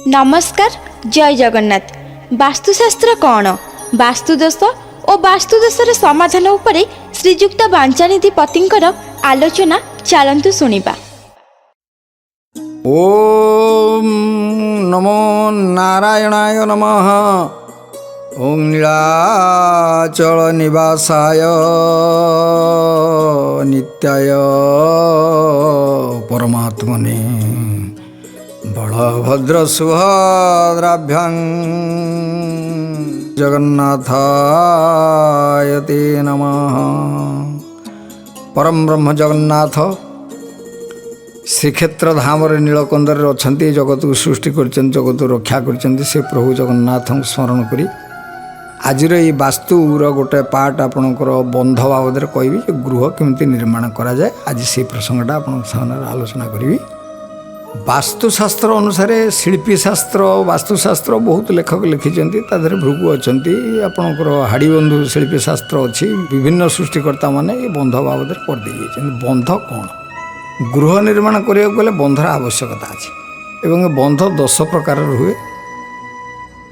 ନମସ୍କାର, ଜୟ ଜଗନ୍ନାଥ। ବାସ୍ତୁଶାସ୍ତ୍ର କ'ଣ, ବାସ୍ତୁଦୋଷ ଓ ବାସ୍ତୁଦୋଷର ସମାଧାନ ଉପରେ ଶ୍ରୀଯୁକ୍ତ ବାଞ୍ଛାନିଧି ପତିଙ୍କର ଆଲୋଚନା ଚାଲନ୍ତୁ ଶୁଣିବା। ଓମ୍ ନମୋ ନାରାୟଣାୟ ନମଃ। ଓಂ ନୀଳାଚଳ ନିବାସାୟ ନିତ୍ୟାୟ ପରମାତ୍ମନେ ବଳଭଦ୍ର ସୁଭଦ୍ରାଭ୍ୟାଂ ଜଗନ୍ନାଥାୟ ତେ ନମଃ। ପରମ ବ୍ରହ୍ମ ଜଗନ୍ନାଥ ଶ୍ରୀକ୍ଷେତ୍ର ଧାମରେ ନୀଳକନ୍ଦରରେ ଅଛନ୍ତି, ଜଗତକୁ ସୃଷ୍ଟି କରିଛନ୍ତି, ଜଗତକୁ ରକ୍ଷା କରିଛନ୍ତି। ସେ ପ୍ରଭୁ ଜଗନ୍ନାଥଙ୍କୁ ସ୍ମରଣ କରି ଆଜିର ଏଇ ବାସ୍ତୁର ଗୋଟେ ପାର୍ଟ ଆପଣଙ୍କର ବନ୍ଧ ବାବଦରେ କହିବି ଯେ ଗୃହ କେମିତି ନିର୍ମାଣ କରାଯାଏ। ଆଜି ସେଇ ପ୍ରସଙ୍ଗଟା ଆପଣଙ୍କ ସାମ୍ନାରେ ଆଲୋଚନା କରିବି। ବାସ୍ତୁଶାସ୍ତ୍ର ଅନୁସାରେ ଶିଳ୍ପୀଶାସ୍ତ୍ର, ବାସ୍ତୁଶାସ୍ତ୍ର ବହୁତ ଲେଖକ ଲେଖିଛନ୍ତି। ତା ଦେହରେ ଭୃଗୁ ଅଛନ୍ତି, ଆପଣଙ୍କର ହାଡ଼ିବନ୍ଧୁ ଶିଳ୍ପୀଶାସ୍ତ୍ର ଅଛି। ବିଭିନ୍ନ ସୃଷ୍ଟିକର୍ତ୍ତାମାନେ ଏ ବନ୍ଧ ବାବଦରେ କରିଦେଇ ଯାଇଛନ୍ତି। ବନ୍ଧ କ'ଣ? ଗୃହ ନିର୍ମାଣ କରିବାକୁ ଗଲେ ବନ୍ଧର ଆବଶ୍ୟକତା ଅଛି ଏବଂ ଏ ବନ୍ଧ 10 ପ୍ରକାରର ହୁଏ।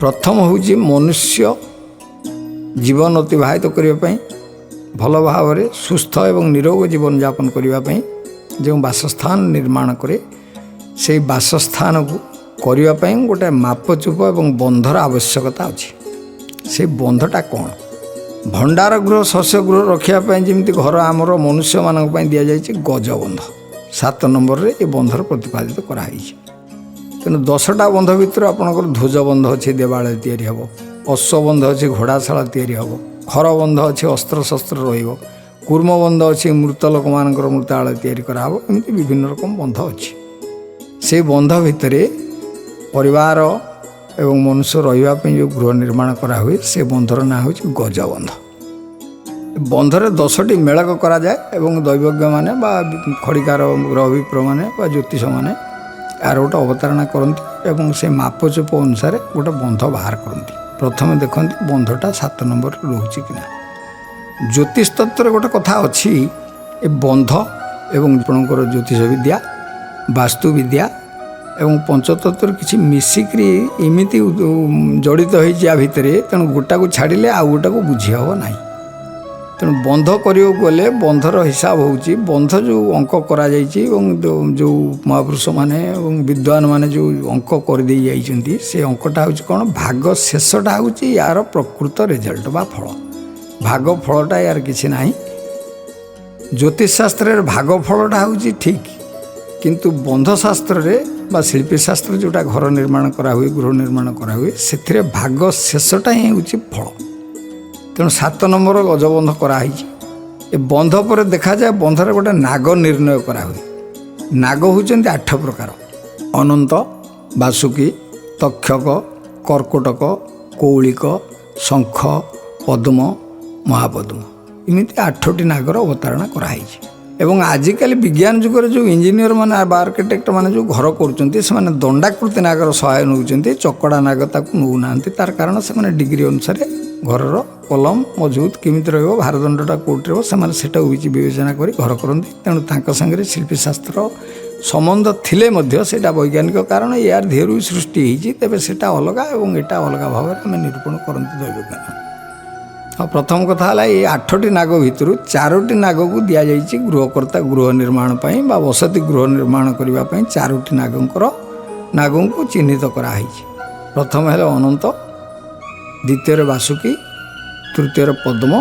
ପ୍ରଥମ ହେଉଛି ମନୁଷ୍ୟ ଜୀବନ ଅତିବାହିତ କରିବା ପାଇଁ, ଭଲ ଭାବରେ ସୁସ୍ଥ ଏବଂ ନିରୋଗ ଜୀବନଯାପନ କରିବା ପାଇଁ ଯେଉଁ ବାସସ୍ଥାନ ନିର୍ମାଣ କରେ, ସେଇ ବାସସ୍ଥାନକୁ କରିବା ପାଇଁ ଗୋଟେ ମାପଚୁପ ଏବଂ ବନ୍ଧର ଆବଶ୍ୟକତା ଅଛି। ସେ ବନ୍ଧଟା କ'ଣ? ଭଣ୍ଡାର ଗୃହ, ଶସ୍ୟ ଗୃହ ରଖିବା ପାଇଁ ଯେମିତି ଘର ଆମର ମନୁଷ୍ୟମାନଙ୍କ ପାଇଁ ଦିଆଯାଇଛି ଗଜବନ୍ଧ, 7 ନମ୍ବରରେ ଏ ବନ୍ଧର ପ୍ରତିପାଦିତ କରାହେଇଛି। ତେଣୁ 10ଟା ବନ୍ଧ ଭିତରୁ ଆପଣଙ୍କର ଧ୍ୱଜବନ୍ଧ ଅଛି, ଦେବାଳୟ ତିଆରି ହେବ। ଅଶ୍ୱବନ୍ଧ ଅଛି, ଘୋଡ଼ାଶାଳା ତିଆରି ହେବ। ଖରବନ୍ଧ ଅଛି, ଅସ୍ତ୍ରଶସ୍ତ୍ର ରହିବ। କୂର୍ମବନ୍ଧ ଅଛି, ମୃତ ଲୋକମାନଙ୍କର ମୃତାଳୟ ତିଆରି କରାହେବ। ଏମିତି ବିଭିନ୍ନ ରକମ ବନ୍ଧ ଅଛି। ସେଇ ବନ୍ଧ ଭିତରେ ପରିବାର ଏବଂ ମନୁଷ୍ୟ ରହିବା ପାଇଁ ଯେଉଁ ଗୃହ ନିର୍ମାଣ କରାହୁଏ, ସେ ବନ୍ଧର ନାଁ ହେଉଛି ଗଜବନ୍ଧ। ବନ୍ଧରେ 10ଟି ମେଳକ କରାଯାଏ ଏବଂ ଦୈବଜ୍ଞମାନେ ବା ଖଡ଼ିକାର ଗ୍ରହବିପ୍ରମାନେ ବା ଜ୍ୟୋତିଷମାନେ ଏହାର ଗୋଟେ ଅବତାରଣା କରନ୍ତି ଏବଂ ସେ ମାପଚୁପ ଅନୁସାରେ ଗୋଟେ ବନ୍ଧ ବାହାର କରନ୍ତି। ପ୍ରଥମେ ଦେଖନ୍ତି ବନ୍ଧଟା 7 ନମ୍ବରରେ ରହୁଛି କି ନା। ଜ୍ୟୋତିଷ ତତ୍ତ୍ୱରେ ଗୋଟେ କଥା ଅଛି, ଏ ବନ୍ଧ ଏବଂ ଆପଣଙ୍କର ଜ୍ୟୋତିଷ ବିଦ୍ୟା, ବାସ୍ତୁବିଦ୍ୟା ଏବଂ ପଞ୍ଚତତ୍ତ୍ୱରେ କିଛି ମିଶିକରି ଏମିତି ଜଡ଼ିତ ହେଇଛି ୟା ଭିତରେ। ତେଣୁ ଗୋଟାକୁ ଛାଡ଼ିଲେ ଆଉ ଗୋଟାକୁ ବୁଝି ହେବ ନାହିଁ। ତେଣୁ ବନ୍ଧ କରିବାକୁ ଗଲେ ବନ୍ଧର ହିସାବ ହେଉଛି ବନ୍ଧ ଯେଉଁ ଅଙ୍କ କରାଯାଇଛି ଏବଂ ଯେଉଁ ମହାପୁରୁଷମାନେ ଏବଂ ବିଦ୍ୱାନ ମାନେ ଯେଉଁ ଅଙ୍କ କରିଦେଇ ଯାଇଛନ୍ତି, ସେ ଅଙ୍କଟା ହେଉଛି କ'ଣ? ଭାଗ ଶେଷଟା ହେଉଛି ୟାର ପ୍ରକୃତ ରେଜଲ୍ଟ ବା ଫଳ। ଭାଗ ଫଳଟା ୟାର କିଛି ନାହିଁ। ଜ୍ୟୋତିଷଶାସ୍ତ୍ରରେ ଭାଗ ଫଳଟା ହେଉଛି ଠିକ୍, କିନ୍ତୁ ବନ୍ଧଶାସ୍ତ୍ରରେ ବା ଶିଳ୍ପୀଶାସ୍ତ୍ର ଯେଉଁଟା ଘର ନିର୍ମାଣ କରାହୁଏ, ଗୃହ ନିର୍ମାଣ କରାହୁଏ, ସେଥିରେ ଭାଗ ଶେଷଟା ହିଁ ହେଉଛି ଫଳ। ତେଣୁ 7 ନମ୍ବର ଗଜବନ୍ଧ କରାହେଇଛି। ଏ ବନ୍ଧ ପରେ ଦେଖାଯାଏ ବନ୍ଧରେ ଗୋଟେ ନାଗ ନିର୍ଣ୍ଣୟ କରାହୁଏ। ନାଗ ହେଉଛନ୍ତି 8 ପ୍ରକାର: ଅନନ୍ତ, ବାସୁକୀ, ତକ୍ଷକ, କର୍କଟକ, କୌଳିକ, ଶଙ୍ଖ, ପଦ୍ମ, ମହାପଦ୍ମ। ଏମିତି 8ଟି ନାଗର ଅବତାରଣା କରାହେଇଛି। ଏବଂ ଆଜିକାଲି ବିଜ୍ଞାନ ଯୁଗରେ ଯେଉଁ ଇଞ୍ଜିନିୟର ମାନେ ବା ଆର୍କିଟେକ୍ଟ ମାନେ ଯେଉଁ ଘର କରୁଛନ୍ତି, ସେମାନେ ଦଣ୍ଡାକୃତି ନାଗର ସହାୟ ନେଉଛନ୍ତି, ଚକଡ଼ା ନାଗ ତାକୁ ନେଉନାହାନ୍ତି। ତାର କାରଣ ସେମାନେ ଡିଗ୍ରୀ ଅନୁସାରେ ଘରର କଲମ ମଜବୁତ କେମିତି ରହିବ, ଭାରଦଣ୍ଡଟା କେଉଁଠି ରହିବ, ସେମାନେ ସେଟାକୁ କିଛି ବିବେଚନା କରି ଘର କରନ୍ତି। ତେଣୁ ତାଙ୍କ ସାଙ୍ଗରେ ଶିଳ୍ପୀଶାସ୍ତ୍ର ସମ୍ବନ୍ଧ ଥିଲେ ମଧ୍ୟ ସେଇଟା ବୈଜ୍ଞାନିକ କାରଣ ୟାର ଦେହରୁ ବି ସୃଷ୍ଟି ହେଇଛି। ତେବେ ସେଇଟା ଅଲଗା ଏବଂ ଏଇଟା ଅଲଗା ଭାବରେ ଆମେ ନିରୂପଣ କରନ୍ତି ଦୈବଜ୍ଞାନ। ଆଉ ପ୍ରଥମ କଥା ହେଲା, ଏଇ 8ଟି ନାଗ ଭିତରୁ 4ଟି ନାଗକୁ ଦିଆଯାଇଛି ଗୃହକର୍ତ୍ତା ଗୃହ ନିର୍ମାଣ ପାଇଁ ବା ବସତି ଗୃହ ନିର୍ମାଣ କରିବା ପାଇଁ। 4ଟି ନାଗଙ୍କୁ ଚିହ୍ନିତ କରାହେଇଛି। ପ୍ରଥମ ହେଲେ ଅନନ୍ତ, ଦ୍ୱିତୀୟରେ ବାସୁକୀ, ତୃତୀୟରେ ପଦ୍ମ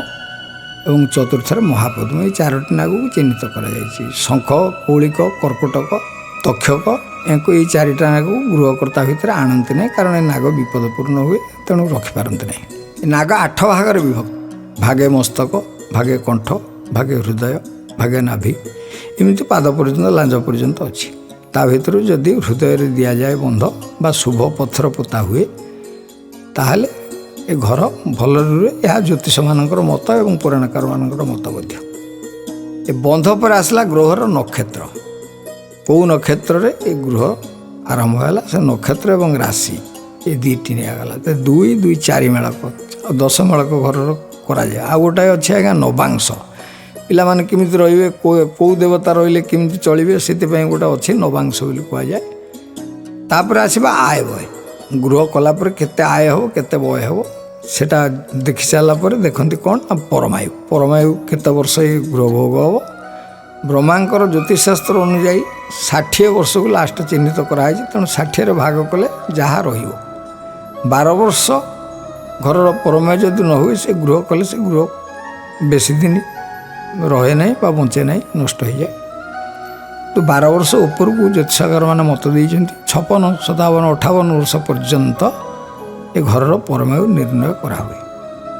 ଏବଂ ଚତୁର୍ଥରେ ମହାପଦ୍ମ। ଏଇ 4ଟି ନାଗକୁ ଚିହ୍ନିତ କରାଯାଇଛି। ଶଙ୍ଖ, କୌଳିକ, କର୍କଟକ, ତକ୍ଷକ, ୟାଙ୍କୁ ଏଇ 4ଟା ନାଗକୁ ଗୃହକର୍ତ୍ତା ଭିତରେ ଆଣନ୍ତି ନାହିଁ, କାରଣ ଏ ନାଗ ବିପଦପୂର୍ଣ୍ଣ ହୁଏ, ତେଣୁ ରଖିପାରନ୍ତି ନାହିଁ। ଏ ନାଗ 8 ଭାଗରେ ବିଭକ୍ତ। ଭାଗେ ମସ୍ତକ, ଭାଗେ କଣ୍ଠ, ଭାଗେ ହୃଦୟ, ଭାଗେ ନାଭି, ଏମିତି ପାଦ ପର୍ଯ୍ୟନ୍ତ, ଲାଞ୍ଜ ପର୍ଯ୍ୟନ୍ତ ଅଛି। ତା ଭିତରୁ ଯଦି ହୃଦୟରେ ଦିଆଯାଏ ବନ୍ଧ ବା ଶୁଭ ପଥର ପୋତା ହୁଏ, ତାହେଲେ ଏ ଘର ଭଲରେ ରୁହେ। ଏହା ଜ୍ୟୋତିଷମାନଙ୍କର ମତ ଏବଂ ପୁରାଣକାରମାନଙ୍କର ମତ ମଧ୍ୟ। ଏ ବନ୍ଧ ପରେ ଆସିଲା ଗ୍ରହର ନକ୍ଷତ୍ର। କେଉଁ ନକ୍ଷତ୍ରରେ ଏ ଗୃହ ଆରମ୍ଭ ହେଲା, ସେ ନକ୍ଷତ୍ର ଏବଂ ରାଶି ଏ ଦୁଇଟି ନିଆଗଲା। ତ 2 2 4 ମେଳକ ଆଉ 10 ମେଳକ ଘରର କରାଯାଏ। ଆଉ ଗୋଟାଏ ଅଛି ଆଜ୍ଞା ନବାଂଶ। ପିଲାମାନେ କେମିତି ରହିବେ, କେଉଁ ଦେବତା ରହିଲେ କେମିତି ଚଳିବେ, ସେଥିପାଇଁ ଗୋଟେ ଅଛି ନବାଂଶ ବୋଲି କୁହାଯାଏ। ତାପରେ ଆସିବା ଆୟ ବ୍ୟୟ। ଗୃହ କଲା ପରେ କେତେ ଆୟ ହେବ, କେତେ ବ୍ୟୟ ହେବ, ସେଟା ଦେଖି ସାରିଲା ପରେ ଦେଖନ୍ତି କ'ଣ ନା ପରମାୟୁ। ପରମାୟୁ କେତେ ବର୍ଷ ଏଇ ଗୃହ ଭୋଗ ହେବ। ବ୍ରହ୍ମାଙ୍କର ଜ୍ୟୋତିଷଶାସ୍ତ୍ର ଅନୁଯାୟୀ 60 ବର୍ଷକୁ ଲାଷ୍ଟ ଚିହ୍ନିତ କରାହେଇଛି। ତେଣୁ 60ରେ ଭାଗ କଲେ ଯାହା ରହିବ, 12 ବର୍ଷ ଘରର ପରମାୟୁ ଯଦି ନ ହୁଏ, ସେ ଗୃହ କଲେ ସେ ଗୃହ ବେଶୀ ଦିନ ରହେ ନାହିଁ ବା ବଞ୍ଚେ ନାହିଁ, ନଷ୍ଟ ହେଇଯାଏ। ତ 12 ବର୍ଷ ଉପରକୁ ଜ୍ୟୋତିଷାଗାରମାନେ ମତ ଦେଇଛନ୍ତି। 56, 57, 58 ବର୍ଷ ପର୍ଯ୍ୟନ୍ତ ଏ ଘରର ପରମାୟୁ ନିର୍ଣ୍ଣୟ କରାହୁଏ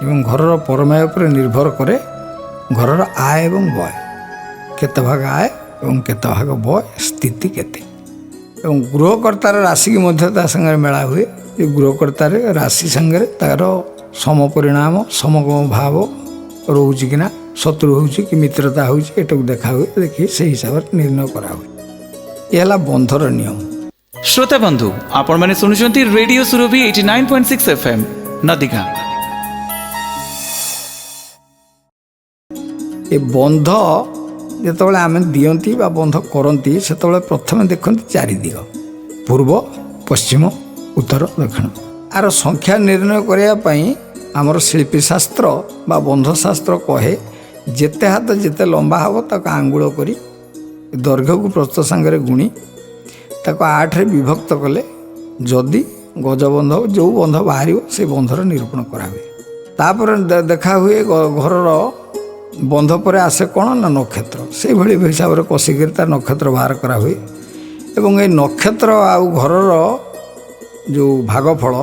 ଏବଂ ଘରର ପରମାୟୁ ଉପରେ ନିର୍ଭର କରେ ଘରର ଆୟ ଏବଂ ବ୍ୟୟ, କେତେ ଭାଗ ଆୟ ଏବଂ କେତେ ଭାଗ ବ୍ୟୟ, ସ୍ଥିତି କେତେ। ଏବଂ ଗୃହକର୍ତ୍ତାର ରାଶିକି ମଧ୍ୟ ତା ସାଙ୍ଗରେ ମେଳା ହୁଏ। ଏ ଗୃହକର୍ତ୍ତାରେ ରାଶି ସାଙ୍ଗରେ ତାର ସମପରିଣାମ, ସମଗମ ଭାବ ରହୁଛି କି ନା, ଶତ୍ରୁ ହେଉଛି କି ମିତ୍ରତା ହେଉଛି, ଏଟାକୁ ଦେଖା ହୁଏ। ଦେଖି ସେଇ ହିସାବରେ ନିର୍ଣ୍ଣୟ କରାହୁଏ। ଏ ହେଲା ବନ୍ଧର ନିୟମ। ଶ୍ରୋତା ବନ୍ଧୁ, ଆପଣମାନେ ଶୁଣୁଛନ୍ତି ରେଡିଓ ସୁରଭି 89.6 FM ନଦୀଗାଁ। ଏ ବନ୍ଧ ଯେତେବେଳେ ଆମେ ଦିଅନ୍ତି ବା ବନ୍ଧ କରନ୍ତି, ସେତେବେଳେ ପ୍ରଥମେ ଦେଖନ୍ତି ଚାରି ଦିଗ, ପୂର୍ବ, ପଶ୍ଚିମ, ଉତ୍ତର, ଦକ୍ଷିଣ। ଆର ସଂଖ୍ୟା ନିର୍ଣ୍ଣୟ କରିବା ପାଇଁ ଆମର ଶିଳ୍ପୀଶାସ୍ତ୍ର ବା ବନ୍ଧଶାସ୍ତ୍ର କହେ, ଯେତେ ହାତ ଯେତେ ଲମ୍ବା ହେବ ତାକୁ ଆଙ୍ଗୁଳ କରି ଦୈର୍ଘ୍ୟକୁ ପ୍ରସ୍ଥ ସାଙ୍ଗରେ ଗୁଣି ତାକୁ 8ରେ ବିଭକ୍ତ କଲେ ଯଦି ଗଜବନ୍ଧ ଯେଉଁ ବନ୍ଧ ବାହାରିବ ସେ ବନ୍ଧର ନିରୂପଣ କରାହୁଏ। ତାପରେ ଦେଖା ହୁଏ ଘରର ବନ୍ଧ ପରେ ଆସେ କ'ଣ ନା ନକ୍ଷତ୍ର। ସେଇଭଳି ହିସାବରେ କଷିକିରି ତା ନକ୍ଷତ୍ର ବାହାର କରାହୁଏ ଏବଂ ଏ ନକ୍ଷତ୍ର ଆଉ ଘରର ଯେଉଁ ଭାଗଫଳ,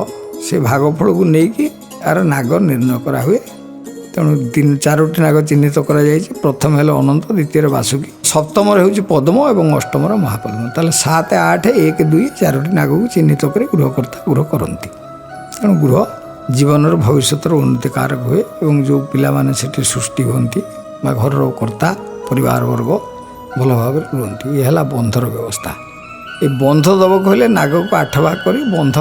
ସେ ଭାଗଫଳକୁ ନେଇକି ଆର ନାଗ ନିର୍ଣ୍ଣୟ କରାହୁଏ। ତେଣୁ 4ଟି ନାଗ ଚିହ୍ନିତ କରାଯାଇଛି। ପ୍ରଥମ ହେଲେ ଅନନ୍ତ, ଦ୍ୱିତୀୟରେ ବାସୁକୀ, ସପ୍ତମରେ ହେଉଛି ପଦ୍ମ ଏବଂ ଅଷ୍ଟମରେ ମହାପଦ୍ମ। ତାହେଲେ 7, 8, 1, 2 4ଟି ନାଗକୁ ଚିହ୍ନିତ କରି ଗୃହକର୍ତ୍ତା ଗୃହ କରନ୍ତି। ତେଣୁ ଗୃହ ଜୀବନର ଭବିଷ୍ୟତର ଉନ୍ନତିକାରକ ହୁଏ ଏବଂ ଯେଉଁ ପିଲାମାନେ ସେଠି ସୃଷ୍ଟି ହୁଅନ୍ତି ବା ଘରର କର୍ତ୍ତା ପରିବାର ବର୍ଗ ଭଲ ଭାବରେ ରୁହନ୍ତି। ଇଏ ହେଲା ବନ୍ଧର ବ୍ୟବସ୍ଥା। ଏ ବନ୍ଧ ଦେବାକୁ ହେଲେ ନାଗକୁ 8 ଭାଗ କରି ବନ୍ଧ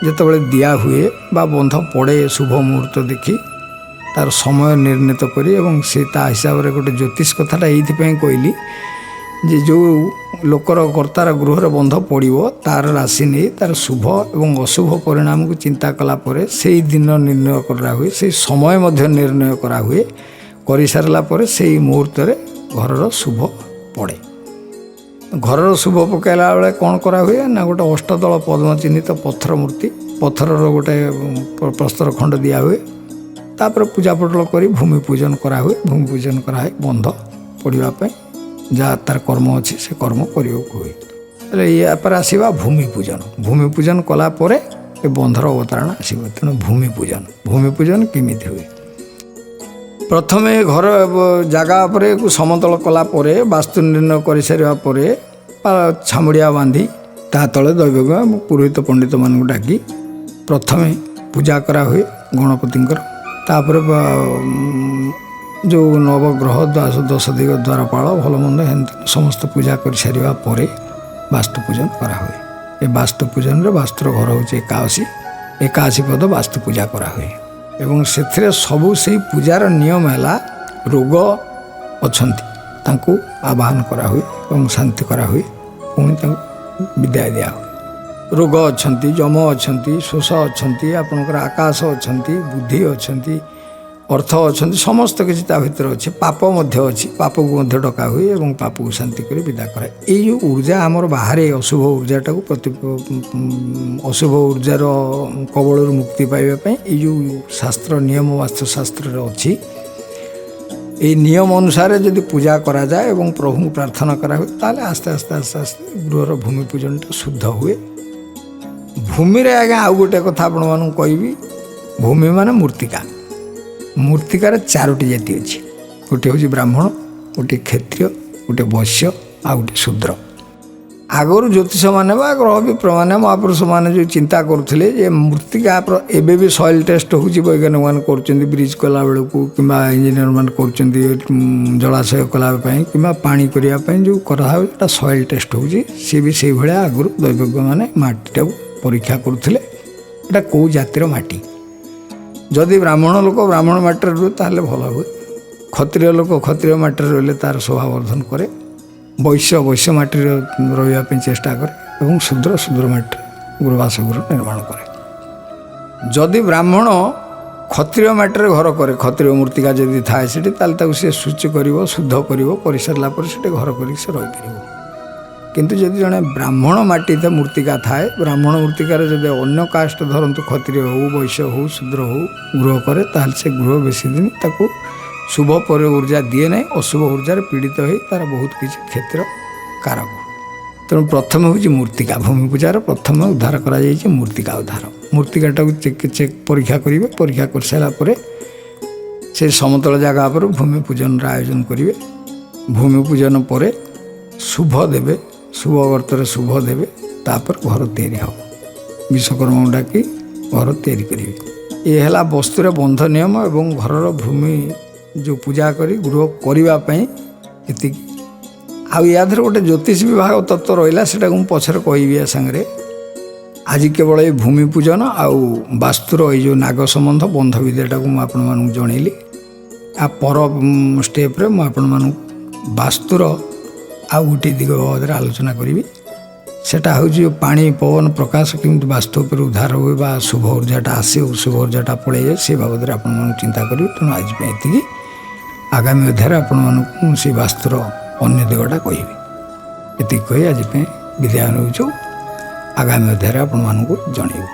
ଯେତେବେଳେ ଦିଆ ହୁଏ ବା ବନ୍ଧ ପଡ଼େ ଶୁଭ ମୁହୂର୍ତ୍ତ ଦେଖି ତାର ସମୟ ନିର୍ଣ୍ଣିତ କରି ଏବଂ ସେ ତା ହିସାବରେ ଗୋଟେ ଜ୍ୟୋତିଷ କଥାଟା ଏଇଥିପାଇଁ କହିଲି ଯେ ଯେଉଁ ଲୋକର କର୍ତ୍ତାର ଗୃହରେ ବନ୍ଧ ପଡ଼ିବ ତାର ରାଶି ନେଇ ତାର ଶୁଭ ଏବଂ ଅଶୁଭ ପରିଣାମକୁ ଚିନ୍ତା କଲା ପରେ ସେଇ ଦିନ ନିର୍ଣ୍ଣୟ କରାହୁଏ, ସେଇ ସମୟ ମଧ୍ୟ ନିର୍ଣ୍ଣୟ କରାହୁଏ। କରିସାରିଲା ପରେ ସେଇ ମୁହୂର୍ତ୍ତରେ ଘରର ଶୁଭ ପଡ଼େ। ଘରର ଶୁଭ ପକାଇଲା ବେଳେ କ'ଣ କରାହୁଏ ନା ଗୋଟେ ଅଷ୍ଟଦଳ ପଦ୍ମ ଚିହ୍ନିତ ପଥର ମୂର୍ତ୍ତି, ପଥରର ଗୋଟେ ପ୍ରସ୍ତର ଖଣ୍ଡ ଦିଆହୁଏ। ତାପରେ ପୂଜା ପଟଳ କରି ଭୂମି ପୂଜନ କରାହୁଏ। ଭୂମି ପୂଜନ କରାହୁଏ ବନ୍ଧ ପଡ଼ିବା ପାଇଁ ଯାହା ତାର କର୍ମ ଅଛି ସେ କର୍ମ କରିବାକୁ ହୁଏ। ହେଲେ ୟା ପରେ ଆସିବା ଭୂମି ପୂଜନ। ଭୂମି ପୂଜନ କଲା ପରେ ଏ ବନ୍ଧର ଅବତାରଣା ଆସିବ। ତେଣୁ ଭୂମି ପୂଜନ କେମିତି ହୁଏ? ପ୍ରଥମେ ଘର ଜାଗା ଉପରେ ସମତଳ କଲା ପରେ ବାସ୍ତୁ ନିର୍ଣ୍ଣୟ କରିସାରିବା ପରେ ଛାମୁଡ଼ିଆ ବାନ୍ଧି ତା ତଳେ ଦୈବଜ୍ଞ ପୁରୋହିତ ପଣ୍ଡିତମାନଙ୍କୁ ଡାକି ପ୍ରଥମେ ପୂଜା କରାହୁଏ ଗଣପତିଙ୍କର। ତାପରେ ଯେଉଁ ନବଗ୍ରହ ଦଶ ଦିଗ ଦ୍ୱାରପାଳ ଭଲ ମନ୍ଦ ଏମିତି ସମସ୍ତ ପୂଜା କରିସାରିବା ପରେ ବାସ୍ତୁ ପୂଜନ କରାହୁଏ। ଏ ବାସ୍ତୁ ପୂଜନରେ ବାସ୍ତୁର ଘର ହେଉଛି 81 ପଦ ବାସ୍ତୁ ପୂଜା କରାହୁଏ ଏବଂ ସେଥିରେ ସବୁ ସେଇ ପୂଜାର ନିୟମ ହେଲା ରୋଗ ଅଛନ୍ତି ତାଙ୍କୁ ଆବାହନ କରାହୁଏ ଏବଂ ଶାନ୍ତି କରାହୁଏ, ପୁଣି ତାଙ୍କୁ ବିଦାୟ ଦିଆହୁଏ। ରୋଗ ଅଛନ୍ତି, ଯମ ଅଛନ୍ତି, ଶୋଷ ଅଛନ୍ତି, ଆପଣଙ୍କର ଆକାଶ ଅଛନ୍ତି, ବୁଦ୍ଧି ଅଛନ୍ତି, ଅର୍ଥ ଅଛନ୍ତି, ସମସ୍ତ କିଛି ତା ଭିତରେ ଅଛି। ପାପ ମଧ୍ୟ ଅଛି, ପାପକୁ ମଧ୍ୟ ଡକା ହୁଏ ଏବଂ ପାପକୁ ଶାନ୍ତି କରି ବିଦା କରାଏ। ଏଇ ଯେଉଁ ଉର୍ଜା ଆମର ବାହାରେ ଅଶୁଭ ଉର୍ଜାଟାକୁ ଅଶୁଭ ଉର୍ଜାର କବଳରୁ ମୁକ୍ତି ପାଇବା ପାଇଁ ଏଇ ଯେଉଁ ଶାସ୍ତ୍ର ନିୟମ ବାସ୍ତୁଶାସ୍ତ୍ରରେ ଅଛି, ଏଇ ନିୟମ ଅନୁସାରେ ଯଦି ପୂଜା କରାଯାଏ ଏବଂ ପ୍ରଭୁଙ୍କୁ ପ୍ରାର୍ଥନା କରାହୁଏ ତାହେଲେ ଆସ୍ତେ ଆସ୍ତେ ଆସ୍ତେ ଆସ୍ତେ ଗୃହର ଭୂମି ପୂଜନଟା ଶୁଦ୍ଧ ହୁଏ। ଭୂମିରେ ଆଜ୍ଞା ଆଉ ଗୋଟେ କଥା ଆପଣମାନଙ୍କୁ କହିବି, ଭୂମି ମାନେ ମୂର୍ତ୍ତିକା। ମୂର୍ତ୍ତିକାର 4ଟି ଜାତି ଅଛି। ଗୋଟିଏ ହେଉଛି ବ୍ରାହ୍ମଣ, ଗୋଟିଏ କ୍ଷତ୍ରିୟ, ଗୋଟିଏ ବୈଶ୍ୟ ଆଉ ଗୋଟିଏ ଶୂଦ୍ର। ଆଗରୁ ଜ୍ୟୋତିଷମାନେ ବା ଗ୍ରହ ବିପ୍ରମାନେ ମହାପୁରୁଷମାନେ ଯେଉଁ ଚିନ୍ତା କରୁଥିଲେ ଯେ ମୂର୍ତ୍ତିକା ଏବେ ବି ସଏଲ୍ ଟେଷ୍ଟ ହେଉଛି, ବୈଜ୍ଞାନିକମାନେ କରୁଛନ୍ତି ବ୍ରିଜ୍ କଲାବେଳକୁ କିମ୍ବା ଇଞ୍ଜିନିୟରମାନେ କରୁଛନ୍ତି ଜଳାଶୟ କଲା ପାଇଁ କିମ୍ବା ପାଣି କରିବା ପାଇଁ ଯେଉଁ କରାହେଉଛି ସେଟା ସଏଲ୍ ଟେଷ୍ଟ ହେଉଛି। ସିଏ ବି ସେଇଭଳିଆ ଆଗରୁ ଦୈବଜ୍ଞମାନେ ମାଟିଟାକୁ ପରୀକ୍ଷା କରୁଥିଲେ ଏଇଟା କେଉଁ ଜାତିର ମାଟି। ଯଦି ବ୍ରାହ୍ମଣ ଲୋକ ବ୍ରାହ୍ମଣ ମାଟିରେ ରୁହେ ତାହେଲେ ଭଲ ହୁଏ, କ୍ଷତ୍ରିୟ ଲୋକ କ୍ଷତ୍ରିୟ ମାଟିରେ ରହିଲେ ତାର ଶୋଭାବର୍ଦ୍ଧନ କରେ, ବୈଶ୍ୟ ବୈଶ୍ୟ ମାଟିରେ ରହିବା ପାଇଁ ଚେଷ୍ଟା କରେ, ଏବଂ ଶୂଦ୍ର ଶୂଦ୍ର ମାଟିରେ ବାସଗୃହ ନିର୍ମାଣ କରେ। ଯଦି ବ୍ରାହ୍ମଣ କ୍ଷତ୍ରିୟ ମାଟିରେ ଘର କରେ, କ୍ଷତ୍ରିୟ ମୂର୍ତ୍ତିକା ଯଦି ଥାଏ ସେଠି, ତାହେଲେ ତାକୁ ସେ ଶୁଚି କରିବ, ଶୁଦ୍ଧ କରିବ, କରିସାରିଲା ପରେ ସେଠି ଘର କରିକି ସେ ରହିପାରିବ। କିନ୍ତୁ ଯଦି ଜଣେ ବ୍ରାହ୍ମଣ ମାଟି ମୂର୍ତ୍ତିକା ଥାଏ, ବ୍ରାହ୍ମଣ ମୂର୍ତ୍ତିକାରେ ଯଦି ଅନ୍ୟ କାଷ୍ଟ ଧରନ୍ତୁ କ୍ଷତ୍ରିୟ ହେଉ, ବୈଶ୍ୟ ହେଉ, ଶୂଦ୍ର ହେଉ, ଗୃହ କରେ, ତାହେଲେ ସେ ଗୃହ ବେଶୀ ଦିନ ତାକୁ ଶୁଭ ପରେ ଉର୍ଜା ଦିଏ ନାହିଁ, ଅଶୁଭ ଉର୍ଜାରେ ପୀଡ଼ିତ ହୋଇ ତା'ର ବହୁତ କିଛି କ୍ଷତିର କାରକ। ତେଣୁ ପ୍ରଥମେ ହେଉଛି ମୂର୍ତ୍ତିକା। ଭୂମି ପୂଜାର ପ୍ରଥମେ ଉଦ୍ଧାର କରାଯାଇଛି ମୂର୍ତ୍ତିକା ଉଦ୍ଧାର। ମୂର୍ତ୍ତିକାଟାକୁ ଚେକ୍ ଚେକ୍ ପରୀକ୍ଷା କରିବେ। ପରୀକ୍ଷା କରିସାରିଲା ପରେ ସେ ସମତଳ ଜାଗା ଉପରେ ଭୂମି ପୂଜନର ଆୟୋଜନ କରିବେ। ଭୂମି ପୂଜନ ପରେ ଶୁଭ ଦେବେ, ଶୁଭ ଗର୍ତ୍ତରେ ଶୁଭ ଦେବେ, ତାପରେ ଘର ତିଆରି ହେବ। ବିଶ୍ୱକର୍ମାଙ୍କୁ ଡାକି ଘର ତିଆରି କରିବେ। ଇଏ ହେଲା ବସ୍ତୁର ବନ୍ଧ ନିୟମ ଏବଂ ଘରର ଭୂମି ଯେଉଁ ପୂଜା କରି ଗୃହ କରିବା ପାଇଁ ଏତିକି। ଆଉ ୟା ଦେହରେ ଗୋଟେ ଜ୍ୟୋତିଷ ବିଭାଗ ତତ୍ତ୍ୱ ରହିଲା, ସେଟାକୁ ମୁଁ ପଛରେ କହିବି ୟା ସାଙ୍ଗରେ। ଆଜି କେବଳ ଏଇ ଭୂମି ପୂଜନ ଆଉ ବାସ୍ତୁର ଏଇ ଯେଉଁ ନାଗ ସମ୍ବନ୍ଧ ବନ୍ଧ ବିଦ୍ୟାଟାକୁ ମୁଁ ଆପଣମାନଙ୍କୁ ଜଣେଇଲି। ଆ ପର ଷ୍ଟେପ୍ରେ ମୁଁ ଆପଣମାନଙ୍କୁ ବାସ୍ତୁର ଆଉ ଗୋଟିଏ ଦିଗ ବାବଦରେ ଆଲୋଚନା କରିବି। ସେଟା ହେଉଛି ପାଣି ପବନ ପ୍ରକାଶ କେମିତି ବାସ୍ତୁ ଉପରେ ଉଦ୍ଧାର ହୁଏ ବା ଶୁଭ ଉର୍ଜାଟା ଆସେ, ଶୁଭ ଉର୍ଜାଟା ପଳେଇଯାଏ, ସେ ବାବଦରେ ଆପଣମାନଙ୍କୁ ଚିନ୍ତା କରିବି। ତେଣୁ ଆଜି ପାଇଁ ଏତିକି। ଆଗାମୀ ଅଧ୍ୟାୟରେ ଆପଣମାନଙ୍କୁ ମୁଁ ସେ ବାସ୍ତୁର ଅନ୍ୟ ଦିଗଟା କହିବି। ଏତିକି କହି ଆଜି ପାଇଁ ବିଦାୟ ନେଉଛୁ। ଆଗାମୀ ଅଧ୍ୟାୟରେ ଆପଣମାନଙ୍କୁ ଜଣେଇବୁ।